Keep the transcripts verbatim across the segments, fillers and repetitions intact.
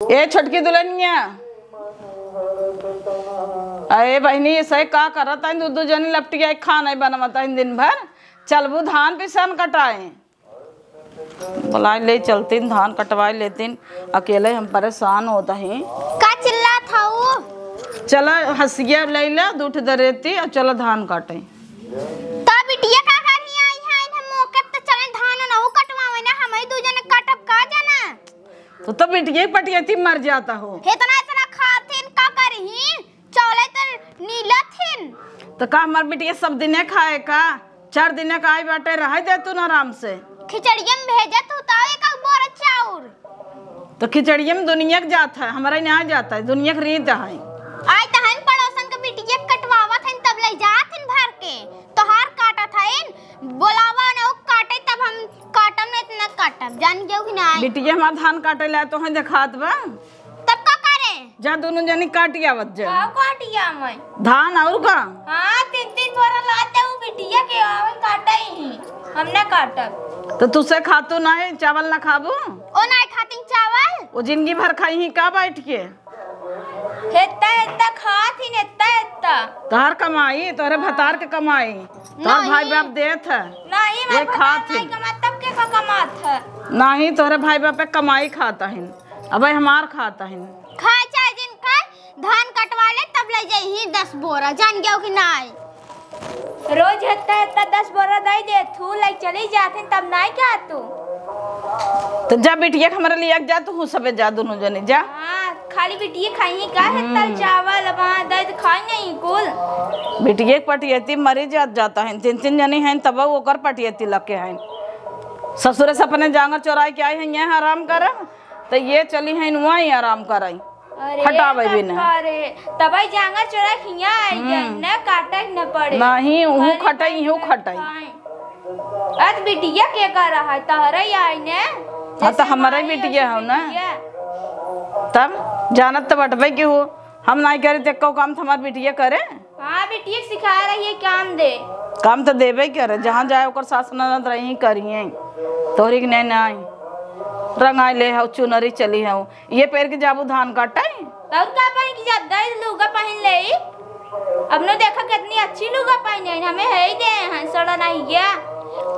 ए छोटकी दुलहिनिया, अरे बहिनी, ऐसे का करत हइन? दू दू जनी लपटिया खाना ही बनवत हइन दिन भर। चलबू धान पिसान कटाए? बोलाइ ले चलतीन, धान कटवाइ लेतीन। अकेले हम परेशान होत ही। का चिल्लात हऊ? चला हसिया लइ ला, दू ठे दरेती, अउर चला धान काटे। त बिटिया का करही आई है, इन्हें मौके पे त चले धान नहु कटवावे ना, हमही दू जने काटब का जाना। तो, तो बिटिया के पटियती मर जात हो। इतना, इतना खाथिन का करही? चौले त नीलथिन। तो का हमार बिटिया सब दिने खाए का? चार दिने का आई बाटे, रह दे तू ना आराम से। खिचड़िया में भेजे तू तो एक बोरा चाउर। तो खिचड़िया में दुनिया के जात है, हमारा ही ना जात है, दुनिया के रीत है। आई त हम पड़ोसन के बिटिया के कटवावत हन, तब ले जात हन भर के। तोहार काटत हन, बोलावा ना, उ काटे तब हम काटब, ना इतना काटब, जान गयो कि ना? बिटिया हमार धान काटे ला तो है देखात बा। तब का करे? जा दोनों जनी काटी आवत जा। का काटी आवै? धान और का? हाँ, तीन तीन बोरा लाते उ बिटिया के आवै काटे ही। हम ना काटब। तो तुसे खातू नाहीं, चावल ना खाबू? ओ नाहीं खातिन चावल। वो जिंदगी भर खाई ही का बैठ के? हेत्ता हेत्ता खात ही, हेत्ता हेत्ता। तोहर कमाई, तोहरे भतार के कमाई। तोहर भाई बाप देत है। नहीं, ये हमार भतार खात ही। नहीं कमात, तब के का कमात है? नहीं, तोहरे भाई बाप के कमाई खात ही। अबे हमार खात ही। खाए चाहे जिन खाए, धान कटवा ले, तब ले जाई ही दस बोरा, जान गयो कि नाहीं? रोज हेत्ता हेत्ता दस बोरा दे दे, थू ले चली जात ही, तब नाहीं क्या तू? तो जा बिटिया के हमरे लिए जा, तू सबे जा, दोनों जने जा। हाँ, खाली बिटिया खाई ही का हेत्ता चावल, अब हाँ, दे दे, खाई नहीं कुल। बिटिया के पटियती मरी जात, जात ही, तीन तीन जनी ही, तब ओकर पटियती लग के ही। ससुरे से अपने जांगर चोराई के आई ही, यहाँ आराम करब। त ये चली हइन वहीं आराम करई। अरे हटावे बिना। कक्का रे, तबई जांगर चोरा हियाँ आई गई, न काटे न पड़े। नहीं, उहू खटई, इहू खटई। अरे बिटिया के कर रहा है, तहरे आई ने। हाँ, त हमरे बिटिया हो ना। तब जानत त बटबे के हो, हम नाहीं करी त एको काम त हमार बिटिया करे। हाँ, बिटिया के सिखा रही है काम दे। काम त देबे करे, जहाँ जाए ओकर सास ननद रही करिए। तोहरी के नहीं, नहीं। रंगाई ले हऊ, चुनरी चली हऊ। ये पहिर के जाबू धान काटे? तब का पहिर के जा, दे लुगा पहिन ले। अब नो देखा कितनी अच्छी लुगा पहिने हैं, हमें है ही दे हैं, सड़ा नहीं गया।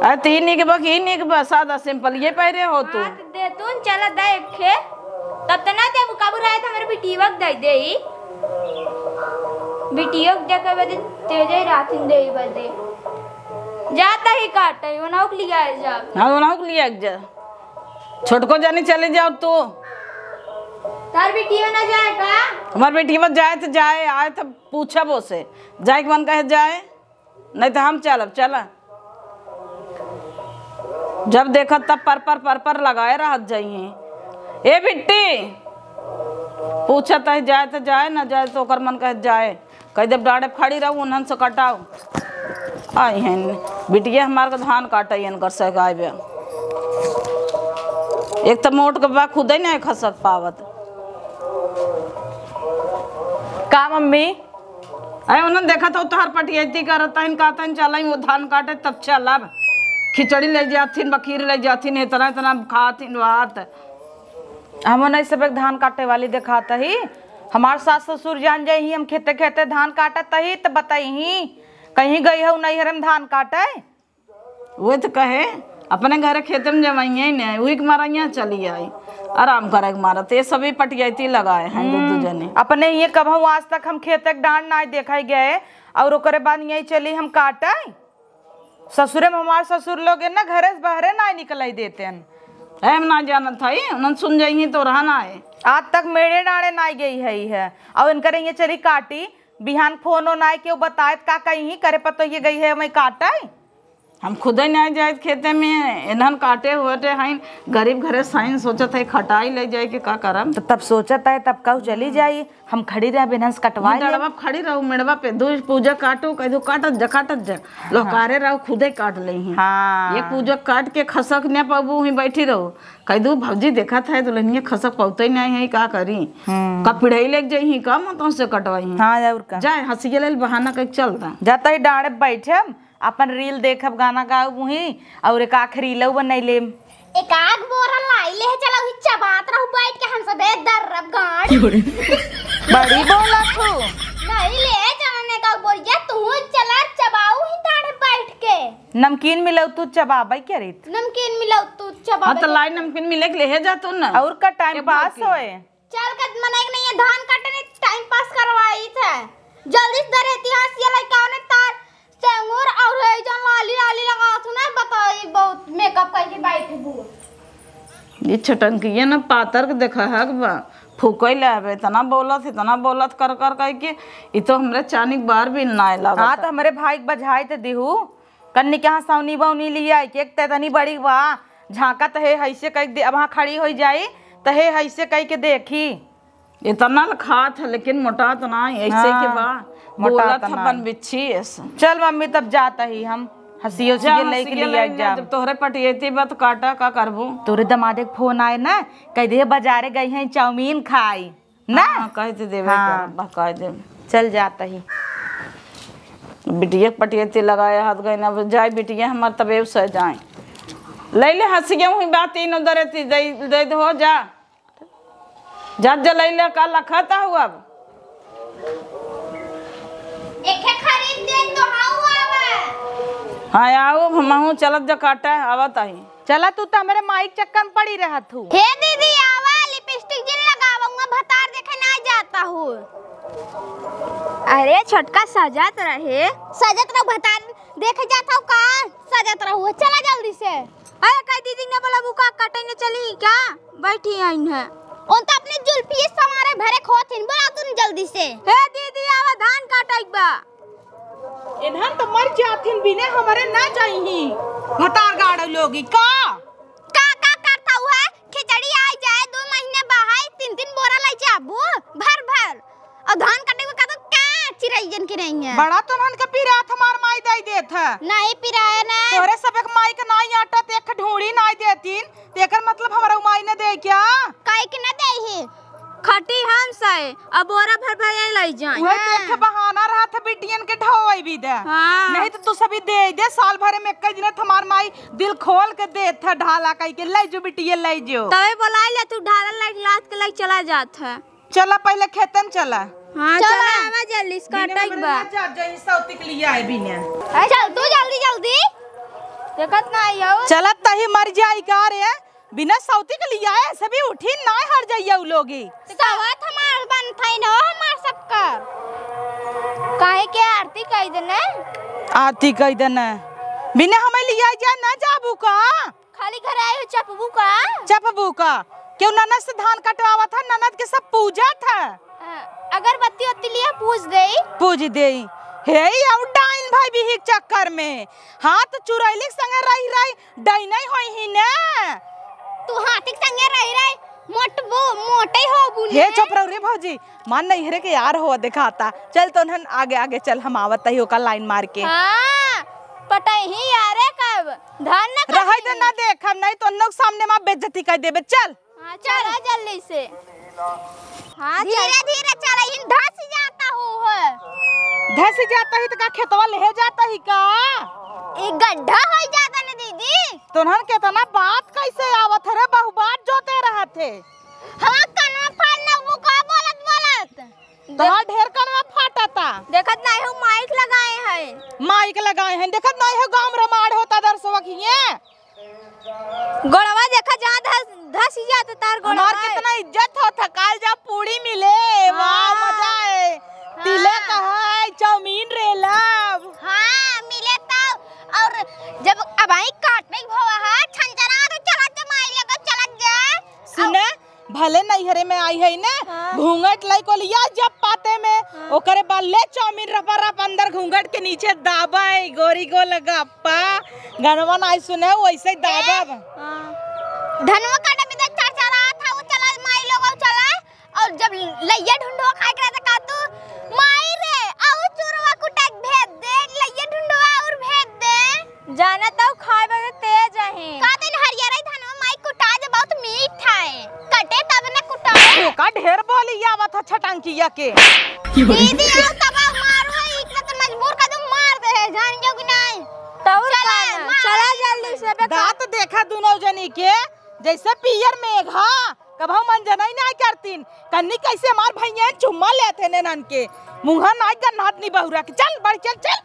अरे तीन निक बा, की निक बा, सादा simple ये पहिरे हो तू। हाँ, त दे तू, चला दे एक खे। तब त ना देबू, काबू रहे त हमरे बिटिया के दे दे। बिटिया के देखे बदे तेजे रातिन दे बदे। जाता ही काटे, ओनाहू के लिया जा। हाँ, ओनाहू के लिया जा। छोटको जानी चली जाओ तू। तार बिटिया ना जाए का? हमार बिटिया जाए त जाए, आए त पूछब ओसे। जाए के मन कहे जाए। नहीं तो हम चलब, चला। जब देखत तब पर पर पर पर लगाए रहत जइहीं। ए बिट्टी, पूछत है जाए तो जाए, ना जाए तो ओकर मन कहे जाए। कह देब डाँड़े खड़ी रहू, उन्हन से कटाऊ। आई हैं बिटिया हमार के धान काटे इनकर से गाय बे। एक तो मोट के बा खुदे नहीं खसक पावत। का मम्मी? अरे उन्हन देखत हो तोहर पटियती करत हन, कहत हन चलई वो धान काटे तब चलब। खिचड़ी ले जाथिन, बखीर ले जाथिन, इतना इतना खाथिन भात। हमो नहीं सबक धान काटे वाली देखात ही। हमार सास ससुर जान जाई ही हम खेते खेते धान काटत ही त बताई ही कहीं गई हो नैहर में धान काटे। वही तो कहे, अपने घरे खेते में जमाइए ने, वही के मारा यहाँ चली आई, आराम करे के मारा। तो ये सभी पटियाती लगाए हैं दो दो जने। अपने ये कबहू आज तक हम खेते के डांड ना देखे गए, और ओकरे बाद यही चली हम काटे। ससुरे में हमार ससुर लोग है ना, घरे से बाहरे ना निकले देते हैं। हम ना जानत हई, उन्हन सुन जाइए तो रहा ना है। आज तक मेरे डांडे ना गई है, है। और इनकर ये चली काटी, बिहान फोन ओन आए के वो बताए का कहीं करे पतो ये गई है, मैं काटे। हम खुदे नहीं जाए खेते में, इन्हन काटे हुए टे हईन, गरीब घरे साइन सोचत है खटाई ले जाए के का करम। तो तब सोचत है, तब कहू चली जाई, हम खड़ी रह बिन्हन से कटवा ले। मेड़वा पे खड़ी रहू, मेड़वा पे दू पूजा काटू, कह दू काटत जा, काटत जा, लोहकारे रहू, खुदे काट ले ही। हाँ। एक पूजा काट के खसक न पाबू, वहीं बैठी रहू, कह दू भौजी देखत है दुल्हनिया खसक पौते नहीं है, का करी? हम्म। का पिढ़ाई लेके जाई ही, का मतों से कटवाई ही? हाँ, और का? जाए हंसिया ले बहाना कह चलता। जाता ही डांडे बैठे, अपन रील देखब, गाना गाउब वहीं, और एक आख रीलउ बनाई लेम। एक आग बोरा लाई ले चला, वही चबात रहू बैठ के, हम सब ए दर्र बड़ी बोलत हू। नहीं ले चना का बोरिया, तू चला चबाऊ ही ताड़े बैठ के। नमकीन मिलऊ तू चबाबै के रीत। नमकीन मिलऊ तू चबाबै हाँ, तो के। लाई नमकीन मिले के लेहे जा तू ना। और का टाइम के पास बोल के। होए। चल के मनई के नहीं है, धान काटे नहीं टाइम पास करवाई थे। जल्दी से दरे इतिहास ये लइका ने तार सेंगूर और है जन लाली लाली लगा तू ना बताई बहुत मेकअप करके बैठी बू। ये छटंकिया ना पातर के देखा हक बा, फूकै ले आवे, इतना बोलत, इतना बोलत कर कर कह के, ई तो हमरे चानी के बार भी ना लागत। हाँ, तो हमरे भाई के बजाय ते दिहू, कन्नी के यहाँ सौनी बौनी लिया, एक ते तनी बड़ी बा, झांकत है, हैसे कह दे, अब हाँ खड़ी हो जाई, तो है हैसे कह के देखी। इतना ल खात है, लेकिन मोटात ना है, ऐसे के हाँ, बा, मोटात बोलत है ना अपन है। बिच्छी ऐसे। चल मम्मी, तब जाता ही हम, हंसियो जा, उसियो लेके हंसियो लिया ले ले, जा। जब तोहरे पटियती बा, तो काटा का करबू? तोरे दमादे के फोन आए ना, कह दे बाजारे गई हैं चाउमीन खाई, ना? हाँ, कह दे देवे हाँ। के, बहकाए दे। चल जाता ही। बिटिया के पटियती लगाए हाथ गई ना, जाए बिटिया हमार तबे उसे जाए। ले ले हंसिया हुई बा, तीन उधर ती-, दे, दे दे हो जा। जा जलैले का लखत हऊ अब। एके खरीद दे तो हाउ आवा। हाँ, आउ, हमहू चलत जा काटे, आवत आही। चला, तू तो हमरे माई के चक्कर में पड़ी रहत हू। हे दीदी, आवा, लिपस्टिक जिन लगावा, हुआ भतार देखे ना जाता हूँ। अरे छोटका, सजत रहे। सजत रहो, भतार देखे जाता हूँ का? सजत रहो, चला जल्दी से। अरे कई दीदी ने बोला बुका कटे ने चली क्या? बैठी आइन है। उन तो अपने जुल्फी समारे भरे खोथिन, बोला तुम जल्दी से। हे दीदी, आवा धान काटे के बा। इन्हन तो मर जाथिन बिने हमरे ना जाइही। भतार गाड़ लोगी का? का, का करता हुआ? खिचड़ी आई जाए, दो महीने बहाई, तीन, तीन बोरा ले जाबू, भर, भर। और धान कटे में कहत का चिरैयन के नहीं है। बड़ा तुन्हन के पिरात हमार माई दई देत है। नहीं पिराया ना। तोरे सब एक माई के नाई आटत, एक ढूंढी नाई देतीन, तो एकर मतलब हमारा माई ने दे क्या? काहे के ना दे ही? खटी हम सए, अब बोरा भर भर ये लई जाए। उहे तो एक ठे बहाना रहत है बिटियन के ढोवे भी दे। हाँ। नहीं तो तू सभी दे दे, साल भरे में एक दिन हमार माई दिल खोल के देत है ढाला कह के, ले जो बिटिया ले जो। तबे बोला ले तू ढाला लाइक लात के लाइक चला जात है। चला पहिले खेतन चला। हाँ, चला। चला, आवा जल्दी से, बिना काटे के हमरे बा। ना जा, जहीं सौती के लिए आए बिना। अरे, चल तू जल्दी, जल्दी। देखत ना आई हो। चलत तही मर जाई का रे? बिना सौती के लिए आए, सभी उठी ना हर जाइया उ लोगी। सवत हमार बनथई न, हमार सबकर। काहे के आरती कई देने? आरती कई देने। बिना हमें लिए जा ना जाबू का? खाली घर आए हो चपबू का? चपबू का? केहू ननद से धान कटवावत है, ननद के सब पूजत है। हाँ, अगरबत्ती ओत्ती लिया पूज देई। पूज देई। हे, ई आउ डाइन भाई बिही के चक्कर में। हाँ, तो चुरैली के संगे रही रही, डाइन नहीं होई ही ने। तू हाथी के संगे रही रही, मोटबू, मोटे होबू हे, ने। चुप रहो रे भौजी। मान नैहरे के यार हो देखाता। चल तोन्हन आगे आगे चल, हम आवत ही ओका लाइन मार के। हाँ, पटही यारे कब? धान न रहे दे कटी। ना देख, हम नहीं तो लोग सामने माँ बेइज्जती कर देबे। चल। हाँ, चला जल्दी से। हाँ, धीरे चल। धीरे चला, इन धस जाता हूँ है। धस जाता ही तो का खेतवा ले जाता ही का? ई गड्ढा हो जाता ना दीदी। तोन्हन केतना बात कैसे आवत है रे, बहु बात जोते रहत है। हमार कनवा फाड़ ना वो का बोलत बोलत। तोहार ढेर कनवा फाटता। देखत नाही हो माइक लगाए हैं। माइक लगाए हैं, देखत नाही हो गाँव में रमाड़ होता दरसवा किए। गोड़वा देखा जा धस, धस जात तार गोड़वा। हमार कितना इज्जत होत है, काल जा पूड़ी मिले, वाह, हाँ। मजा है। हाँ। तिलक है, चाउमीन रेलब। हाँ, मिले तब। और जब अबाई काटने की भवा है, छनछना तो चलत जा, माई लगे चलत जा। सुने, भले नैहरे में आई है ने, हाँ। घूंघट लाई को लिया जब पाते में, हाँ। ओकरे बाद ले चाउमीन रपा रप अंदर घूंघट के नीचे दाबे, गोरी गोल गप्पा, गनवा नाई सुने, वैसे ही दाबब। हाँ। धनवा काटे में तो चरचरात है, वो चला माई लोग, वो चला। और जब लइया ढुंढवा खाए के रहता का तू, माई रे, आऊ चुरवा कुटा के भेज दे, लइया ढुंढवा और भेज दे। जाना तो खाए बदे तेज अही। का दिन हरियर ही धनवा माई कुटा जे बहुत मीठ है। कटे तब ने कुटा। का ढेर बोली आवत है छटंकिया के। दीदी आओ तब आओ मारो, एक तो मजबूर कर दो, मार दे है, जान जाओ कि नहीं? तौर चला, का ना? मार। चला जल्दी से बे। दांत देखा दोनों जनी के। जैसे पियर मेघा, कबहू मन जनई नाहीं करतीन। कन्नी कैसे हमार भैया चुम्मा लेत है नैनन के। मुँहा नाहीं गन्हात नी बहुरा के। चल, बढ़ चल, चल।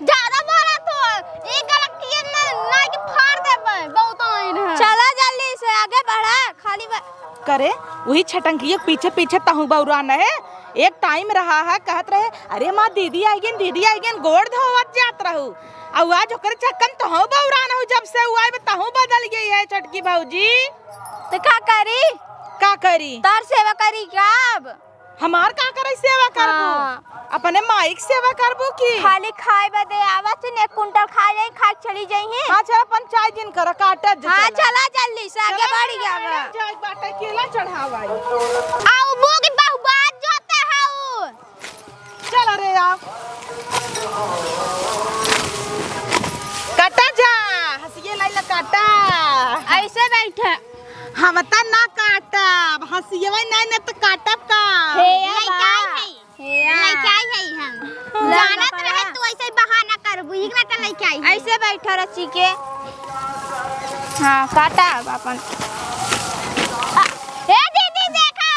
ज्यादा बोला तो एक गलत किए ना, ना कि फाड़ देबे, बहुत आइन है। चला जल्दी से आगे बढ़ा, खाली ब- करे, वही छटंकिया के पीछे पीछे तहूँ बौरा न है। एक टाइम रहा है, कहत रहे, "अरे माँ, दीदी आई गईन, दीदी आई गईन," गोड़ धोवत जात रहू। अउ आज ओकरे चक्कर में तहूँ बौरा न हो, जब से उ आए बा, तहूँ बदल गई है छोटकी भौजी। तो का करी? का करी? तार सेवा करी का अब? हमार का करे सेवा करबू? हाँ। अपने माई के सेवा करबू की? खाली खाए बदे आवत है, एक कुंटल खा जाई, खा के चली जाई है। हाँ, चल अपन चाय जिन कर, काटत जा, हाँ, चला। चला जल्दी से, आगे चला, बढ़ गया बा। जाए बाटे, केला चढ़ावा। आउ वो की बहु बात जोते हऊ। चल रे, आ। काटा जा, हंसिए लाई ला काटा। ऐसे बैठा। हम त ना काटब, हंसियवा नाहीं न त काटब का? हे लइका बा। है, हे आ। लइका है हम। ला जानत बकरा। रहे तू ऐसे ही बहाना करबू, इतना त लइका है। ऐसे बैठा रची के। हाँ, काटा अब अपन। ए दीदी देखा।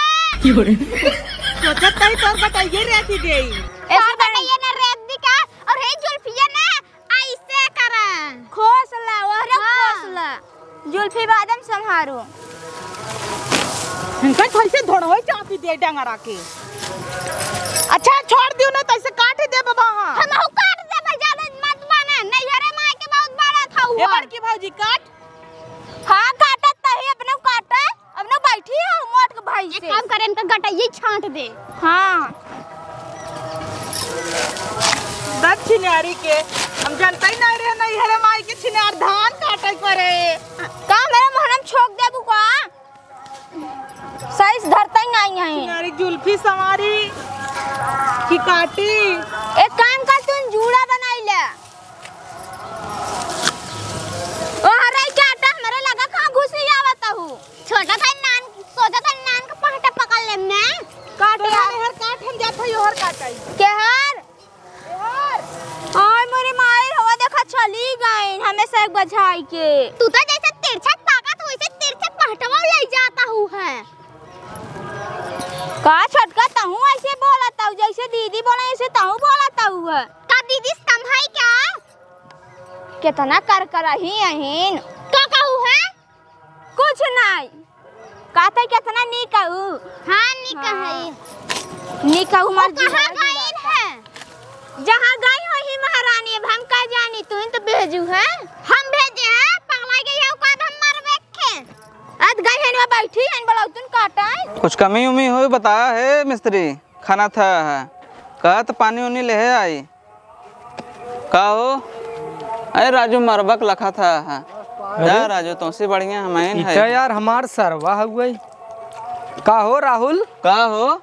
सोचत तही तोर बटैये रेती देई। ऐसे तोर बटैये ना रेत दी का, और हे जुल्फिया ना ऐसे करा। खोस ला, ओहरे हाँ। खोस ला। जुल्फी बादम संभारू। इनका कैसे धोड़वई चापी दे डंगरा के। अच्छा, छोड़ दियो ना, तैसे काट दे बाबा। हाँ। हमहू काट देबे, ज्यादा मत बने, नैहरे माई के बहुत बड़ा था ए हुआ। बड़की भौजी, काट। हाँ, काटत तही अपने काटे। अब ना बैठी है मोट के भाई एक से। काम करे, इनका गटइये छांट दे। हाँ। दस छिनारी के, हम जनता ही नहीं रहे, नहीं हरे माई के छिनार धान काटे पड़े। का मेरे मोहरम छोक देबू का? सही से धरता ही नहीं है। छिनारी जुल्फी संवारी की काटी। एक काम कर, तू जूड़ा बनाई ले। ओ हराई के आटा हमरे लगा कहाँ घुसी आवत हूँ? छोटा था नान, सोचा था नान का पहटा पकड़ ले मैं। काट काट यार। हर काट हम जात हई, ओहर काट आई। केहर? ओहर। आय मोरे माई, हवा देखा चली गई, हमें से एक बजाई के। तू तो जैसे तिरछा ताकत वैसे तिरछा पहटवा ले जाता हूँ है। का छोटका तहूँ ऐसे बोलत हऊ, जैसे दीदी बोले ऐसे तहूँ बोलत हऊ है। का दीदी से कम है क्या? केतना कर कर अही अहिन। का कहू है? कुछ नाई। कहते केतना नीक कहू। हाँ, नीक हाँ। है। नीक कहू, वो मर कहाँ गई है? जहाँ गई होही महारानी, अब हम का जानी, तू ही तो भेजू है। हम भेजे हैं, पगला गई है, ओकाद हम मरबे के। अद गई है ना, बैठी है, बोलाऊ तुम काटा है। कुछ कमी उमी होई बताया है मिस्त्री, खाना था है। कहा तो पानी उनी ले आई। का हो? अरे राजू, मरबक लखा था। अरे? जा राजू, तोसे बढ़िया हम आइन इता है। यार हमार सरवा हउए। का हो राहुल? का हो?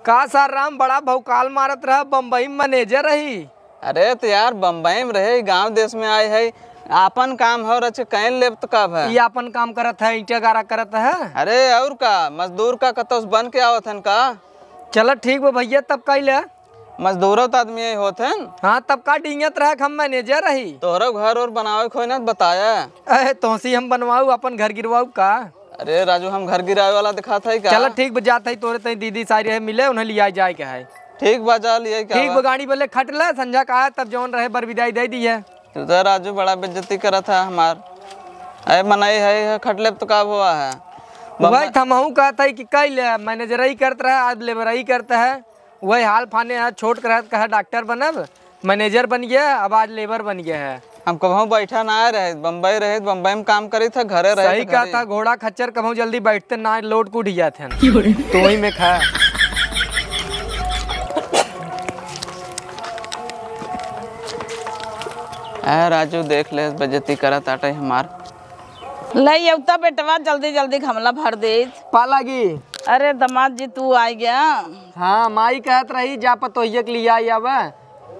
का सार राम बड़ा भौकाल मारत रहा, बम्बई में मैनेजर रही। अरे तो यार, बम्बई में रहे, गांव देश में आए है, आपन काम हो रच कैन लेब तो कब है? ये आपन काम करत है, ईंटा गारा करत है। अरे और का, मजदूर का कतौ से बन के आवत हन का? चल ठीक बा भैया, तब कैले। मजदूरो त आदमी यही होत हैं। हाँ, तब का डींगत रहा कि हम मैनेजर रही। तोहरा घर और बनावे के होई ना, बताया। अरे, तोहसी हम बनवाऊ, अपन घर गिरवाऊ का? अरे राजू, हम घर गिरावे वाला दिखात है का? चल ठीक बा, जात है तोरे तई दीदी सारी है मिले, उन्हें लिया जाए के है। ठीक बा, जा लिया के ठीक आवा। बा, गाड़ी बले खट ले, संझा का है, तब जौन रहे बर विदाई दे दी है। तू तो राजू बड़ा बेइज्जती करत है हमार। अरे मनई है, है खट लेब तो का हुआ है? वही बम्बई थमहू कहत है कि कैले, मैनेजर ही करत रहे, आज लेबर ही करत है। वही हाल फाने है, छोट करत कहा डॉक्टर बनब, मैनेजर बन गया, अब आज लेबर बन गया है। हम कबहूँ बैठा ना रहे, बम्बई रहे, बम्बई में काम करी था, घरे रहे सही था, कहा घरे। था, घोड़ा खच्चर कबहूँ जल्दी बैठते ना, लोट कूट जाते हैं। तो वही में खा। ए राजू, देख ले, बेइज्जती करत आटे हमार। लई अवता बेटवा, जल्दी जल्दी घमला भर दे। पा लागी। अरे दामाद जी, तू आ गया। हाँ, माई कहत रही, "जा पतोहिया के लिया आवा।"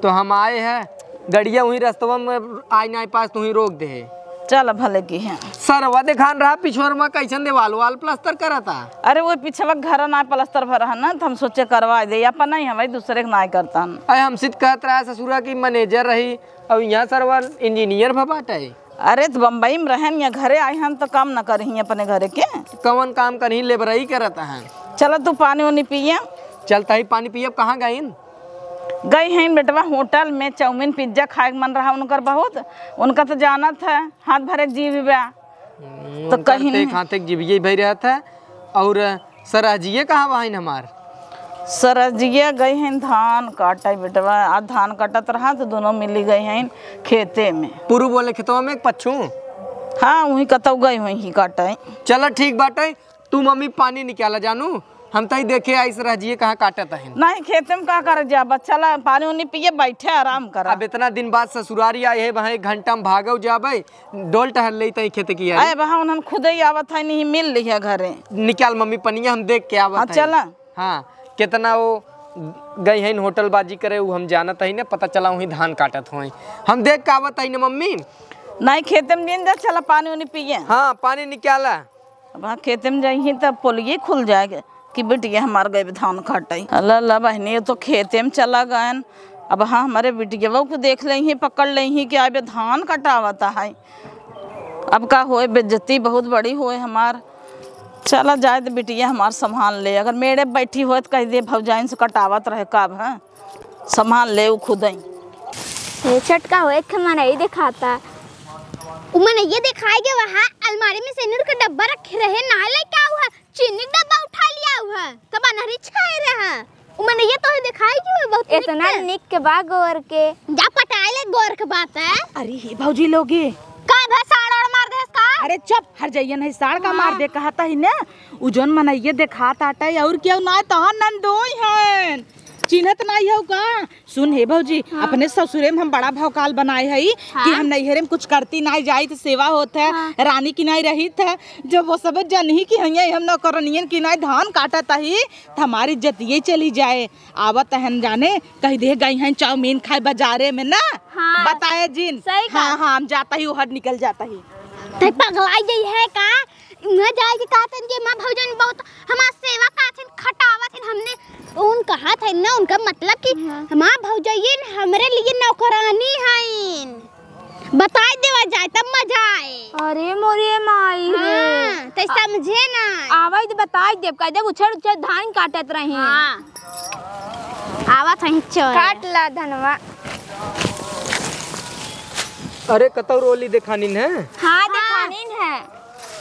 तो हम आए हैं, गड़िया वहीं रस्तवा में आई ना पास, तू ही रोक दे। चल भले की है। सरवा देखान रहा पिछोर में कैसन देवाल वाल प्लास्टर करता। अरे वो पिछवा घर ना प्लास्टर भर है ना, तो हम सोचे करवा दे, अपन नहीं हमारे दूसरे के ना करता। अरे हमसे तो कहत रहा ससुरा की मैनेजर रही, अब यहाँ सरवा इंजीनियर भा बाटे। अरे, त बम्बई में रहन या घरे आए हन, त काम न करही अपने घरे के? कवन काम करही, लेबरई करत हन। चला, तू पानी उनी पिया। चलता ही पानी पियब। कहाँ गइन? गई हैं बेटवा, होटल में चाउमीन पिज्जा खाए के मन रहा उनकर बहुत। उनका त जानत है, हाथ भरे के जीव बा। हम्म, तो उनकर कहीं ते नहीं। खाते के जीविये भई रहत है। और सरहजिए कहाँ बहिन हमार? सरहजिए गई हैं धान काटे बेटवा, आज धान काटत रहा तो दोनों मिली गई हैं खेते में। पूर्व बोले खेतवा में पच्छू? हाँ, वहीं कतौ गई हुई ही काटे। चला ठीक बाटे, तू मम्मी पानी निकाला जानू, हम तई देखे आई सरहजिए कहाँ काटत है। नहीं, खेते में का करे जाबा, चला पानी उनी पिए, बैठे आराम करा। अब इतना दिन बाद ससुरारी आए है, वहाँ एक घंटा में भागो जाबे, डोल टहल ले तई खेत की आई। अरे वहाँ उन्हन खुदे ही आवत है, नहीं मिल लिया घरे। निकाल मम्मी पनिया, हम देख के आवत हाँ, है। चला। हाँ, कितना वो गई हैं होटल बाजी करे, वो हम जानत है ना, पता चला वहीं धान काटत होई। हम देख के आवत है ना मम्मी। नहीं, खेते में दिन जा, चला पानी उनी पिए। हाँ, पानी निकाला। अब हाँ, खेते में जाइही तब पोलिये खुल जाए कि बिटिया हमार गए धान काटे। अल्लाह अल्लाह बहिनी, ये तो खेते में चला गए। अब हाँ, हमारे बिटिया को देख लेही, पकड़ लेही कि आबे धान कटावत है। अब का होए, बेइज्जती बहुत बड़ी होए हमार। चला जाए तो बिटिया हमार संभाल ले, अगर मेड़े बैठी होए तो कह दे भौजाइन से कटावत रहे का अब, हाँ? संभाल ले उ खुदई। हे छोटका हो, एक ठे मनई देखाता। उ मनई देखाई गे वहाँ अलमारी में सेनुर के डब्बा रखे रहे, ना लेके आऊ है, चीनी के डब्बा उठा लिया आऊ है, तब अनहरी छाए रहा। उ मनई तोहे देखाई गे, बहुत नीक इतना है। नीक के बा गोर के। जा पटाए ले गोर के बात है। अरे हे भौजी लोगे। का भे साड़ ओड़ मार देस का? अरे चुप, हर जइयन है साड़ का हाँ। मार दे कहता ही ना। उ जौन मनई देखात आटे और केहू ना तहन नंदोई हन। चिन्हत नाई हौ का? सुन हे भौजी, हाँ। अपने ससुरे में हम बड़ा भौकाल बनाए हई हाँ। कि हम नैहरे में कुछ करती नाई जाई त सेवा होत है, हाँ। रानी की नाई रहित है। जब वो सब जनही कि हइया हम नौकरनियन की नाई धान काटत ही त हमारी इज्जत ये चली जाए। आवत हन जाने कह दे गई हैं चाउमीन खाए बाजारे में ना। हाँ। बताए जिन। सही हाँ, कहा। हाँ, हम जाता ही ओहर निकल जाता ही। ते पगलाई गई है का? उहाँ जाए के कहतन कि माँ भौजाइन बहुत हमार सेवा करथिन, खटावथिन। हमने उन कहत है ना, उनका मतलब कि हाँ। हमार भौजाइन हमरे लिए नौकरानी हईन। बताई देवा जाए तब मजा आए। अरे मोरे माई रे। हाँ, ते समझे ना। आवाई तो बताई देब, कह देब उछड़ उछड़ धान काटत रही। हाँ। आवत है चोर। काट ला धनवा। अरे कतौ रोली देखानिन है? हाँ, देखानिन है।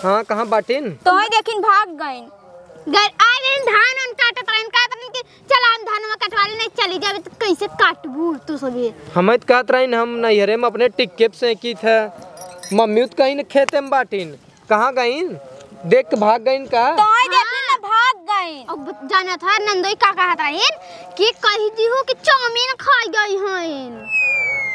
हाँ, कहाँ बाटिन? तोहे देखिन भाग गइन। घर आ गइन, धान उन काटत रहन, कहत रहन कि चल हम धनवा कटवा ले, नहीं चली जाबे तो कैसे काटबू तू सभी? हम तो कहत रहन हम नैहरे में अपने टिक्के पे सेंकी थे, मम्मी तो कहीं न खेते में बाटिन, कहाँ गइन? देख के भाग गइन का? तोहे देखिन ना भाग गइन। अब जानत है नंदोई का कहत रहन कि कही दी हो कि चाउमीन खाई गई हईन।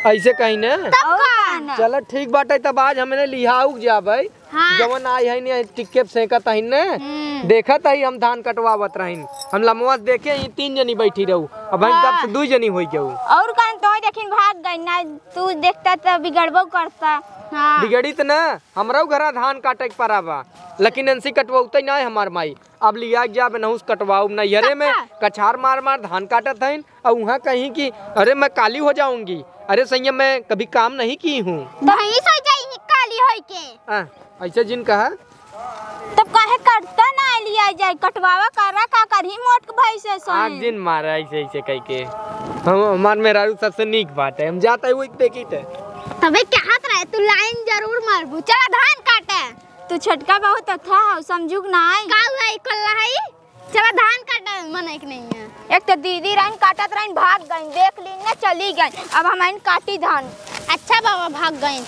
ऐसे कहीं न? तब और का? का ना? चलो ठीक बाटे, तब आज हमने लिहाउक जाबे। हाँ। जवन आई है नी, टिक्के पे सेंकत है ने। हम्म। देखत है हम धान कटवावत रहिन। हम लमवा से देखे ही तीन जनी बैठी रहू। अब हम हाँ। कब से दुई जनी होई गऊ। और कौन तो देखिन भाग गई ना, तू देखता तो बिगड़बो करता। हाँ। बिगड़ी त ना, हमरो घरा धान काटे के परा बा। लेकिन अंसी कटवौते ना हमार माई। अब लिया के जाबे नहुस कटवाऊ नैहरे में कक्का। कछार मार मार धान काटत हईन। अउ उहाँ कहीं कि अरे मैं काली हो जाऊंगी, अरे सैया मैं कभी काम नहीं की हूँ। भैंस हो जाई काली होई के। आ, ऐसे जिन कहा। तब काहे कटता ना लिया जाए, कटवावा करा का करही मोट के भैंस है सोन। आग जिन मारा ऐसे ऐसे कह के। हम हमार मेहरारू सबसे नीक बात है, हम जाता है वो देखी थे। तबे कहत रहे तू लाइन जरूर मारबू। चला धान काटे। तू छोटका बहुत अच्छा है, समझुक ना आई। का हुआ ई कल्ला है? चला धान काटे, मन एक नहीं है। एक तो दीदी रहिन काटत रहिन, भाग गईन, देख लीन ना चली गईन। अब हम आइन काटी धान। अच्छा बाबा भाग गईन,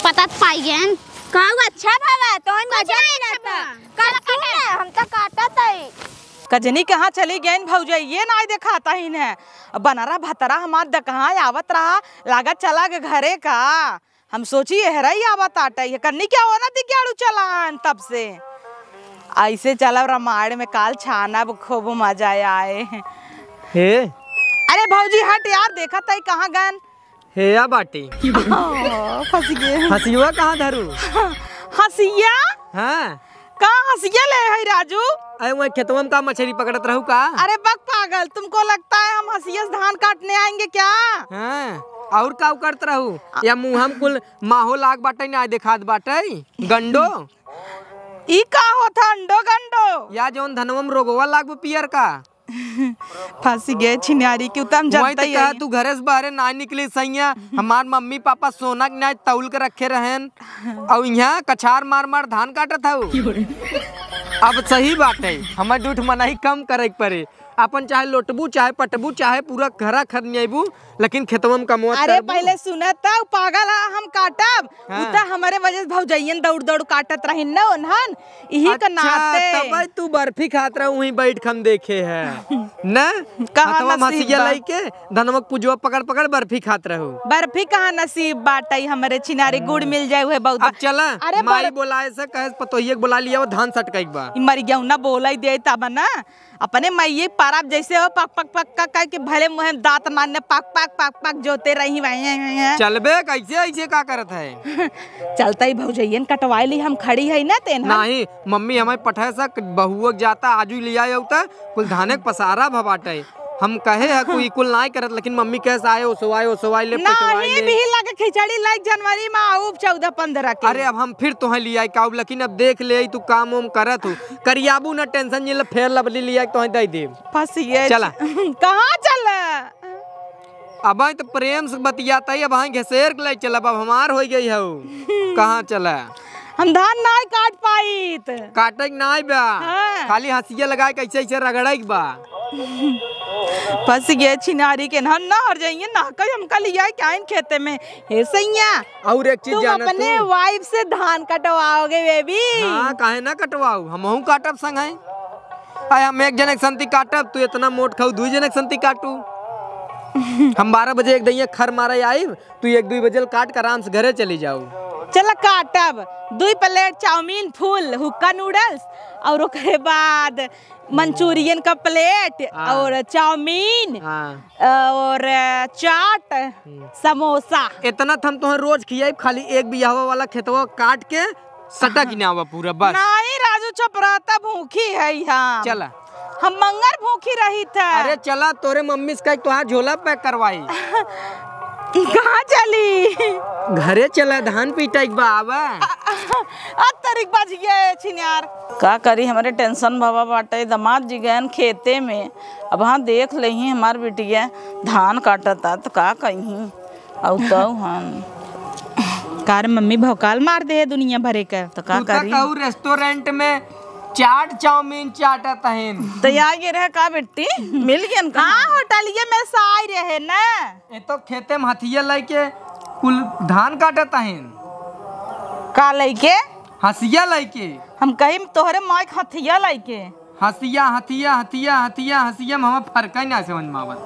पता त पाई गईन। का हुआ? अच्छा बाबा, तोहन कुछ मजा नहीं नहीं अच्छा रहता। बाबा। काट चला तू काटे। ना, हम तो काटत हई। कजनी कहाँ चली गईन भौजाई, ये नाई देखाता ही न। बनरा भतरा हमार दकहाँ आवत रहा, लागत चला गे घरे का। हम सोची एहरई आवत आटे, ये कन्नी क्या होना दिग्याड़ू चलान तब से। ऐसे चलब रामायण में काल छानब, खूब मजा आए। हे। अरे भौजी हट यार, देखत हई कहाँ गन। हे या बाटी। ओ, फंस गए। हसिया कहाँ धरू? हसिया? हाँ। का हसिया ले है राजू? अरे वही खेतवा में का मछली पकड़त रहू का? अरे बक पागल, तुमको लगता है हम हसिया से धान काटने आएंगे क्या? हाँ। और का करत रहू? या मुँह में कुल माहो लाग बाटे, ना देखात बाटे गंडो। ई का होत है अंडो गंडो? या जौन धनवा में रोगवा लाग बा पियर का। फंसी गए छिनारी के, उ त हम वही जानते तो ही कहा, है। तू घरे से बाहरे ना निकली सैया। हमार मम्मी पापा सोना के ना तौल के रखे रहन, और यहाँ कछार मार मार धान काटत हऊ। अब सही बात है, हमें जूठ मनाही कम करे के पड़े। अपन चाहे लोटबू, चाहे पटबू, चाहे पूरा घरा खरनियाबू, लेकिन खेतवा में कमवा अरे करबू। पहले सुना त, उ पागल है, हम काटब। हाँ। उ त हमरे वजह से भौजैयन दौड़ दौड़ काटत रहिन न उन्हन, इही का अच्छा, नाते। तबै तू बर्फी खात रहू, वहीं बैठ के हम देखे है। न? कहाँ हथवा में नसीब हसिया बा। लइके, धनवा के पुजवा पकड़ पकड़ बर्फी खात रहू। बर्फी कहाँ नसीब बाटै हमरे छिनारी, गुड़ मिल जाए उहे बहुत अब बा। चला, अरे माई बड़- बोलाए से कहे, पतोहिए के बोला लिया, वो धान सटकाई के बा। ई मर गया ना, बोलाई दे तब ना। अपने माइये पारा जैसे हो, पक, पक, पक, पक, करके भले मुँहे दाँत नान्ने पक, पक, पक, पक जोते रही, वहीं, वहीं, वहीं। चलबे, कैसे ऐसे का करत है? चलता ही भौजैयन कटवाए ली, हम खड़ी है ना, तेन हम। नहीं, मम्मी हमें पठे से बहुआ के जाता, आजू लिया आउता, कुल धाने के पसारा भबाटे। हम कहे है कोई कुल नाई करत, लेकिन मम्मी कहे से आए, ओसवाए, ओसवाए ले, नहीं, पिटवाए ले। बिही लगे खिचड़ी लाइक जनवरी में आउब चौदह पन्द्रह के। अरे अब हम फिर तोहे लियाई का आउब, लेकिन अब देख ले, तू काम उम करत हो। करियाबू ना टेंशन, ये ले फेयर लवली लिया के तोहे दे देब। फंसिए। चला। कहाँ चला? अब तो प्रेम से बतियाता ही, अब हाँ घसेर के ले चलब, अब हमार हो गई हो। कहाँ चला? हम धान नाई काट पाइत। काटे के नाई बा। हाँ। खाली हंसिया लगाए के ऐसे ऐसे रगड़े के बा। फंस गए छिनारी के, हम ना हर जाइए ना, कहीं हमका लिया के आइन खेते में। हे सैया, और एक चीज तुम जाना अपने तू? वाइफ से धान कटवाओगे बेबी? हाँ, काहे ना कटवाऊ, हमहू काटब संग है। आय हम एक जने के संती काटब, तू इतना मोट खाऊ, दुई जने के संती काटू। हम बारह बजे एक दइया खर मारे आइब, तू एक दुई बजे काट के आराम से घरे चली जाऊ। चला काटब, दुई प्लेट चाउमीन फुल, हुक्का नूडल्स, और ओकरे बाद मंचूरियन का प्लेट हाँ। और चाउमीन हाँ। और चाट, हम्म। समोसा। इतना त हम तोहे रोज खियाइब, खाली एक बियाहवा वाला खेतवा काट के सटक ही ना आवा पूरा, बस। नहीं राजू, चुप रहता, भूखी है हम। चला। हम मंगर भूखी रही था। अरे चला, तोरे मम्मी से कह तोहार झोला पैक करवाई। कहाँ चली? घरे चला, धान पीटा एक बा, आवा। आ, आ, आ, तरीक बाज गया है छिनार। का करी, हमरे टेंशन भवा बाटे, दामाद जी गयन खेते में। अब हाँ देख लेही हमार बिटिया धान काटता त का कही। अउ तउ हम। कार मम्मी भौकाल मार दे है दुनिया भरे का। त का तू त करी? कहू रेस्टोरेंट में चाट चाउमीन चाटत हन। त आ गए रहे का बिट्टी? मिल गयन का? हाँ, होटलिये में से आए रहे ना। ये तो खेते में हथिया लइके कुल धान काटत हन। का लइके? हसिया लइके। हम कही तोहरे माइक हथिया लइके। हसिया, हथिया, हथिया, हथिया, हसिया में हमें फर्क ही ना समझ में आवत।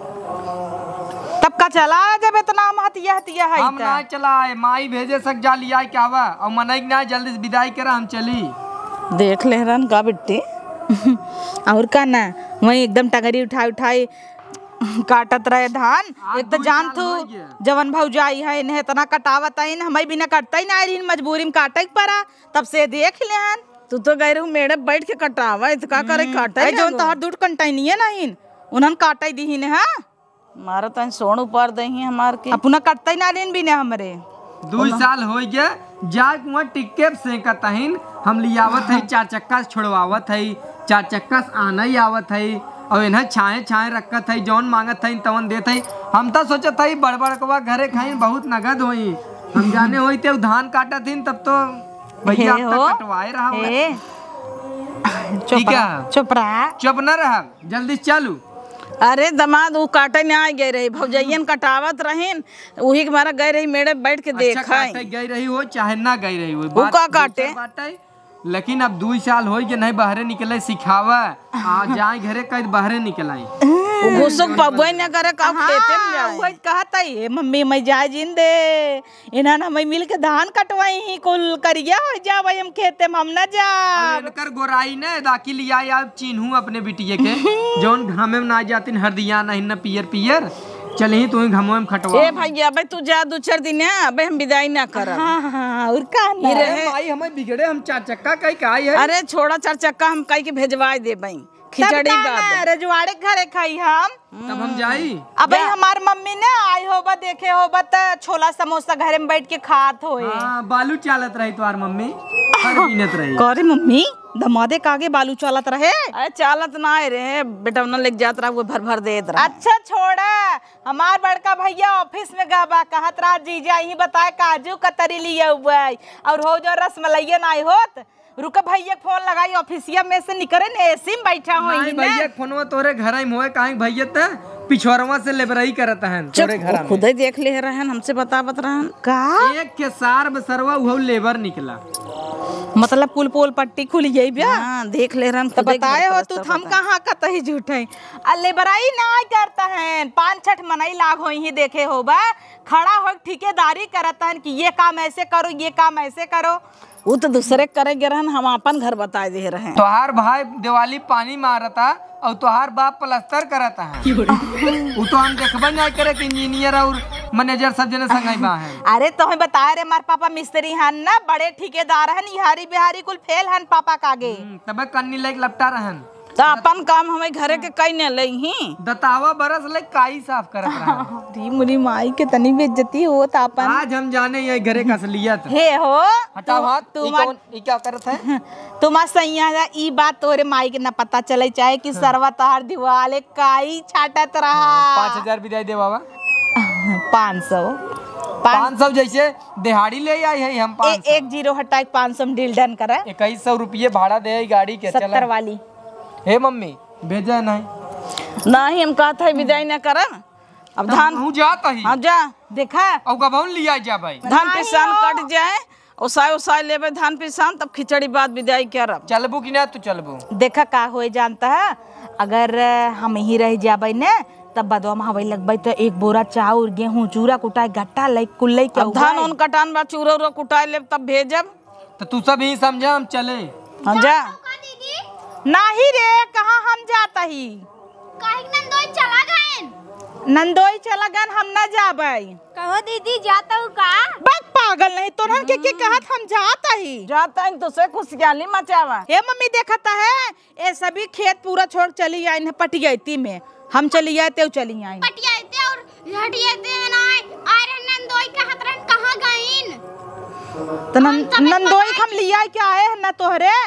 तब का चला जब इतना हम हथिया, हथिया है हम त। ना चला है, माई भेजे सक जा लिया के आवा, और मनई के ना जल्दी से विदाई करा, हम चली। देख ले रहन का बिट्टी। और का ना, वहीं एकदम टंगरी उठाई उठाई काटत रहे धान। आज एक तो दुई जान साल तू हो गया। जवन भौजाई है, इन्हें इतना कटावत है, हमें बिना कटता ही ना रही, मजबूरी में काटे के पड़ा, तब से देख लेहन। तू तो गए रहू मेड़े बैठ के कटावा, तो का करे हम्म, काटे ए, जौन लगो। तोहर दूध कंटाइनिए नहीं, उन्हन काटे दीहिन, हाँ? मारा तन सोन उपार दही हमार के। अपना कटते ना लेन भी ना हमरे। दुई साल हो गए, जाए कुआं टिक्के सेंकत हइन, हम लियावत है, चार चक्का से छोड़वावत है, चार चक्का से आना ही आवत है, और इन्हें छाए छाए रखत है, जौन मांगत है तवन देत है। हम तो सोचत है बड़ बड़ कवा घरे खाइन बहुत नगद होई, हम जाने होई ते उ धान काटत हइन तब तो भैया हे अब तक हो। कटवाए रहा होगा। हे। ठीक चुप रहा, है। चुप रहा। चुप न रहा, जल्दी चालू। अरे दामाद, उ काटे ना आ गए रही, भौजैयन कटावत रहीन, उही के मारा गए रही मेड़े बैठ के अच्छा, देखा। काटे गई रही हो चाहे ना गई रही हो, उ बात का काटे? दूसर बात है। लेकिन अब दुई साल होई के नहीं बहरे निकले सिखावा, आ जाए घरे कह बहरे निकलाई। उ घुसुक पबे न करे, का हाँ, खेते में जाए। वही कहत है, "ए मम्मी, मैं जाए जिन दे।" इन्हन हमें मिल के धान कटवाई ही, कुल करिया हो जावे, हम खेते में हम ना जाब। अब इनकर गोराई ने दाकी लिया, या चिन्हू अपने बिटिये के, जौन घामे में ना जातिन, हरदिया नहीं न पियर पियर, चल ही तू ही घामे में खटवा। ए भैया, अबे तू जा दो चार दिन है, अबे हम विदाई ना करब। हाँ, हाँ, हाँ, और का ना? ये अरे रहे। माई, हमें बिगड़े, हम चार चक्का कहीं का आई है। अरे छोड़ा, चार चक्का हम कहीं के भेजवाए दे बई। खिचड़ी तब का बाद। ना, रजवाड़े के घरे खाई हम। तब हम जाई? अबे जा। हमार मम्मी ने आई होबा, देखे होबा त छोला समोसा घरे में बैठ के खात होए। हाँ, बालू चालत रही तोहार मम्मी, खाना बीनत रही। करे मम्मी, दमादे का आगे बालू चालत रहे? अरे चालत ना आए रहे, बेटवना लेके जात रहा, वो भर भर देत रहा। अच्छा छोड़ा, हमार बड़का भैया ऑफिस में गवा, कहत रहा जीजा यहीं बताए काजू कतरी लिए हुए और हो जो रसमलैया ना होत। रुका भैया के फोन लगाई, ऑफिसिया में से निकरे ने, एसी में बैठा हो नहीं ही ना। भैया के फोनवा तोरे घर में होए, काहे कि भैया त पिछोरवा से लेबरई करत हन चुप, तोरे घर वो में। खुदे देख ले रहन, हमसे बतावत रहन। का? एक के सार बसरवा उहो लेबर निकला। मतलब कुल पोल पट्टी खुल गई बा? हाँ, देख ले रहन, तो खुदे घर बताए हो प्लस्तर तू, थम करता है। कहाँ कतही झूठ है। आ लेबरई ना करता है, पाँच छठ मनई लाग होई ही देखे होबा, खड़ा हो ठेकेदारी करत हन कि ये काम ऐसे करो, ये काम ऐसे करो। उ तो दूसरे के करे गे रहन, हम आपन घर बताए दे रहे। तोहार भाई दिवाली पानी मारता और तोहार बाप प्लस्तर करता है। उ तो हम देखबे नहीं करे कि इंजीनियर और मैनेजर सब जने संगई बा हैं। अरे तोहे बताए रे, हमार पापा मिस्त्री हन ना, बड़े ठेकेदार हन, इहारी बिहारी कुल फेल हन पापा का आगे। हम्म, तबे कन्नी लाइक लपटा रहन। तो अपन काम हमें घरे के कई न लई ही। दतावा बरस ले काई साफ करत रहा। री मुरी माई के तनी बेइज्जती होत आपन। आज हम जाने ये घरे का असलियत। हे हो, हटाओ तू, हाथ, तू ई मार कौन, ई क्या करत है? तुम्हार सैया जा, ई बात तोरे माई के ना पता चले चाहे कि हाँ। सरवा तोहार दिवाले काई छाटत रहा। हाँ, पाँच हजार विदाई दे बाबा। पाँच सौ। पाँच पाँच सौ जैसे दिहाड़ी ले आई है हम ए-, पाँच सौ। एक जीरो हटा के पाँच सौ में डील डन करा। इक्कीस सौ रुपये भाड़ा दे आई गाड़ी के, सत्तर चला। वाली। हे मम्मी, भेजा नहीं। नहीं, हम कहत है विदाई ना करम। अब तब धान हमहू जात ही। हाँ, जा। देखा? अब कबहुन लिया जा भाई। धान नहीं पिसान हो। कट जाए, ओसाए ओसाए लेबे धान पिसान, तब खिचड़ी बाद विदाई करब। चलबू कि ना तू चलबू? देखा का होए जानता है, अगर हम ही रह जाबे ने, तब बदवा में हवाई लगबे तो एक बोरा चाउर, गेहूं, चूरा कुटाए, घट्टा लई, कुल लई के अब धान उगाए। उन कटान बा, चूरा उरा कुटाए लेब, तब भेजब। तो तू सब ही समझा, हम चले। हम जा। जात हो का दीदी? नाही रे, कहाँ हम जात ही? काहे के नंदोई चला गएन? नंदोई चला गएन, हम ना जाबे। कहो दीदी, जात हो का? बक पागल नहीं, तोरहन के, के कहत हम जात ही। जात ही तो से खुशियाली मचावा। हे मम्मी, देखत है, ए सभी खेत पूरा छोड़ चली आइन है पटियाती में, हम चली आए, तेऊ चली आइन। पटियाते और हटियाते है ना, आए रहन नंदोई कहत रहन, कहाँ गइन? तो नन-, हम सब नंदोई बताई। हम लिया क्या है ना तोहरे?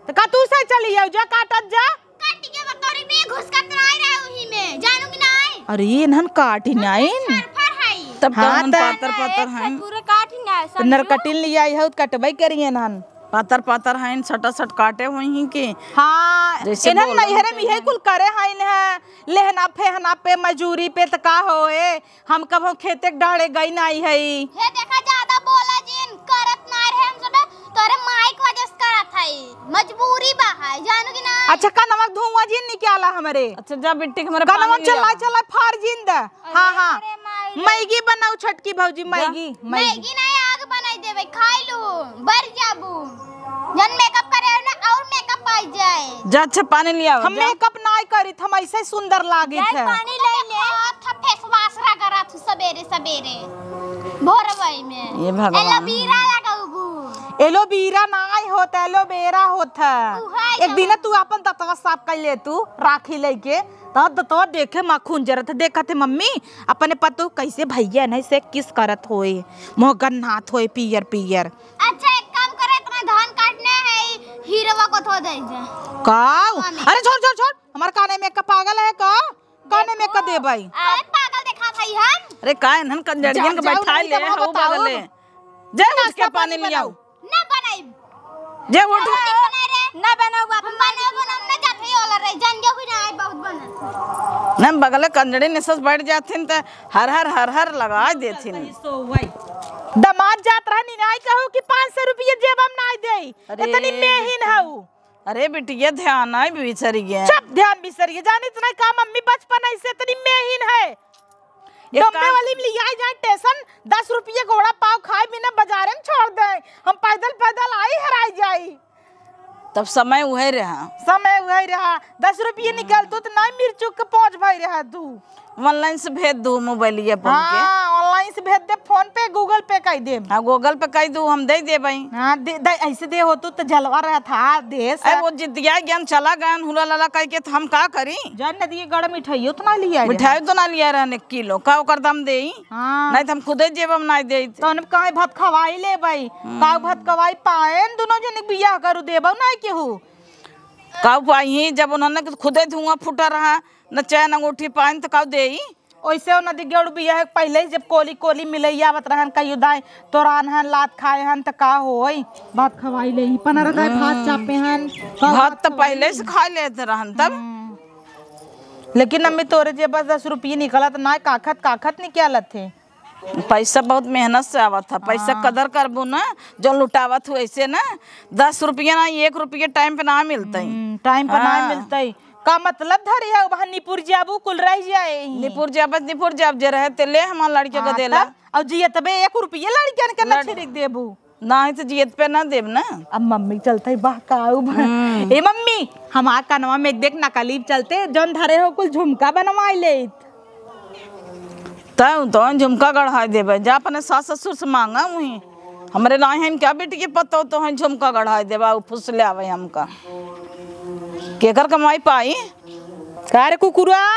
तो का तू से चली आऊ, जा काटत जा। काट के बतौरी में घुस कर नाई रहे उही में, जानू कि नाई? अरे, इन्हन काटी नाइन। सरफर है। तब हाँ, कौन त पातर पातर हैं? पूरे काटी नाई, तो नरकटिन लिया आई है, तो कटबई करिए इन्हन। पातर पातर हैं, सटा सट काटे हुई हैं कि हाँ, जैसे इन्हन बोल नैहरे में यही कुल करे हैं, इन्हें लेहना फेहना पे, मजूरी पे, त का होए? हम कभो खेते के डहरे गई नाई हई। हे देखा, ज्यादा बोला जिन, करत ना रहे हम सबे, तोरे माई के वजह से करत हई, मजबूरी बा है, जानू कि ना? अच्छा, कनवा धुआं जिन निकाला हमरे। अच्छा, जा बिट्टी के हमरे कनवा पानी चला लिया। चला फार जिन द। अरे, हाँ, हाँ। अरे माई रे। मैगी बनाऊ छोटकी भौजी, जा। मैगी, मैगी। मैगी नहीं, आग बनाई देबे, खाई लू, बर जाबू। जन मेकअप करे ना, और मेकअप आई जाए। जा, अच्छा, पानी ले आओ, हम जा। मेकअप नाई करित, हम ऐसे सुंदर लागित जाए है। पानी ले ले। हाथ फेस वाश रगड़ा तू सबेरे सबेरे भोरवई में। ये भगवान। एलोवेरा लगाउबू। एलोवेरा नाई होत, एलोवेरा होत है। उहे एक दिन एलो- तू अपन दतवा साफ कर ले, तू राखी लेके, तो दतवा देखे माखून जरत है। देखत है मम्मी, अपने पतोह कैसे भैया नहीं से किस करत होए, मुँह गन्हात होए पियर पियर। अच्छा, एक काम करे, इतना धान काटने है, हीरवा को धो दे जे। काऊ? अरे छोड़, छोड़, छोड़, हमार काने में का पागल है का? काने में का देबई? अरे पागल देखा था हम। अरे का इन्हन कंजड़ियन के बैठा ले, हऊ बगले। जे उठ के पानी ले आओ। ना बनाई। जे उठ। ना बनाई रे। ना बनाऊ बाप। हम बनाऊ, बनाऊ, ना जाते ही वाला रही। जान जो भी ना आए, बहुत बना। ना बगले कंजड़ी निसस बैठ जाथिन त हर हर, हर हर लगा देथिन। दमाद जात रहा, निनाई कहू कि पाँच सौ रुपये जेब हम नाई देई। अरे। इतनी मेहिन हऊ। अरे बिटिया, ध्यान आई बिसरिगे। चुप, ध्यान बिसरिगे। जानित नहीं का मम्मी, बचपन ऐसे इतनी मेहिन है। एक डोंबे काम वाली में लियाई जाए टेसन, दस रुपये का वड़ा पाव खाए बिना बाजारे में छोड़ दे। हम पैदल पैदल आई हराई जाई। तब समय उहे रहा। समय उहे रहा। दस रुपये निकल तू तो नाहीं मिर्चू के पहुँच भाई रहा तू। Online से भेज दू मोबाइलिया पर के। हाँ, online से भेज दे, PhonePe, Google Pay कइ दे। हाँ, Google Pay कइ दू, हम दइ देबइ। हाँ, दे, दे, अइसे दे हो तू तो जलवा रहत हा, दे अरे, सब। वो जितिया गयन चला गयन, हुला लाला कइ के, तो हम का करी? जान नदी के गड़ मिठाइयो तो ना लिया रहे। मिठाई तो ना लिया रहन एक किलो, का ओकर दाम देई? हाँ। नाहीं तो हम खुदे जेब में नाहीं देई। तो उन्हें कहीं भात खवाई लेबइ, हम्म। काउ भात खवाई पाएन, दुनो जने के बियाह करू देबउ नाहीं केहू। काउ पाई, जब उन्होंने खुदे धुआं फूटा रहा, न चैन अंगूठी पाइन त काउ देई? ओइसे ओ नदी गेड़ू बियाह के पहिले ही जब कोली कोली मिलैया आवत रहन, कहियो दाई तोरान हन, लात खाए हन त का होई? भात खवाई लेई, पनर दाई भात हम्म। चापे हन, का भात भात त खवाई पहिले लेई? से खा लेत रहन तब। हम्म। लेकिन अम्मी तोरे जेब से दस रुपये निकलत ना, काखत काखत निकलत है। पैसा बहुत मेहनत से आवत है, पैसा हाँ। कदर करबू ना, जौन लुटावत हू ऐसे ना, दस रुपया ना, एक रुपया टाइम पे ना मिलतई। हम्म, टाइम पे ना हाँ। मिलतई। का मतलब धरी है, वहाँ निपुर जाबू, कुल रह जाए ही। निपुर जाब, निपुर जाब, जे रहे ते ले हमार लड़के को हाँ, देला। तब? और जियतबे एक रुपया लड़कियन के ना लड़- छिड़क देबू। नाहीं तो जियत पे ना देब ना। अब मम्मी चलते बहकाऊ बा। हम्म। ए मम्मी, हमार कनवा में देख नकलीब चलते, जौन धरे हो कुल झुमका बनवाई लेइत। तब तो झुमका गढ़ाई देबे, जा अपने सास ससुर से मांगा हुई। हमरे नाहीं हैं क्या बेटी के पतो तो हैं झुमका गढ़ाई देबा, उ फुसले आवे हमका। केकर कमाई पाई? का रे कुकुरा?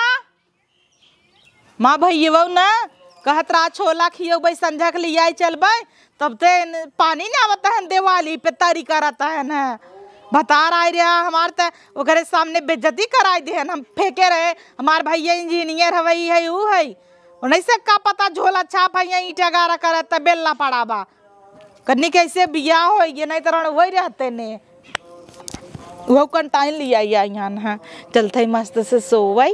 माँ भैयवो ना कहत रहा छोला खियौबै संझा के लियाई चलबै, तब ते न-, पानी ना आवत हन देवाली पे तारी करत हन। भतार आए रहा हमार त ओकरे सामने बेइज्जती कराई देहन, हम फेंके रहे, हमार भैया इंजीनियर हवै, ई है, ऊ है। उन्हीं से का पता झोला छाप है, यहाँ ईंटा गारा करत त बेलना पड़ा बा। कन्नी कैसे बियाह होई गे, नहीं तो रण वही रहते ने। वो कंटाइन लिया या यहाँ ना, चलते मस्त से सोवई।